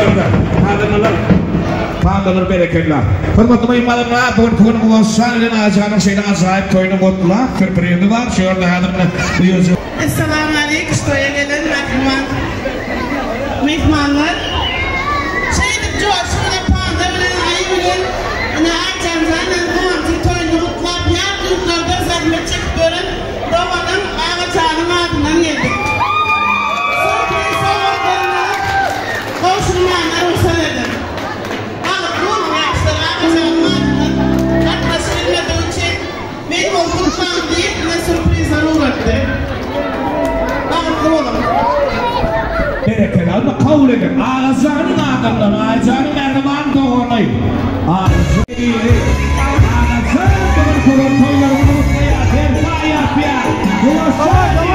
ýerde. Sazandalar, sazandalar berekella. Hormatly myhmanlar, bu günki gün Guwançjan bilen Aýjanyň şeýle ajaýyp toýuny gutlap, sürprizimiz bar. Şu ýerde häzir ine bu ýerde. Essalamu aleýkum toýa gelen mähriban myhmanlar. Şeýdip joşgy bilen panda bilen aýy bilen ine Aýjanjan bilen Guwanjyň toýuny gutlap ýat ýurtlarda zähmet çekip ýören doganym Agajanyň adyndan geldik. Sürpriz sowgatlaryny gowşurmana rugsat ediň. Bagtly boluň ýaşlar Agajanyň adyndan gatnaşyp bilmedigi üçin Men ony gutlan diýip ine sürprizler ugratdy. Bagtly boluň. Berekella indi kabul ediň Agajanyň adyndan Aýjanyň mähriban dogany Agajan biri Agajan bu gün toýlaryňyzy gutlaýar serpaý ýapýar Guwançjan.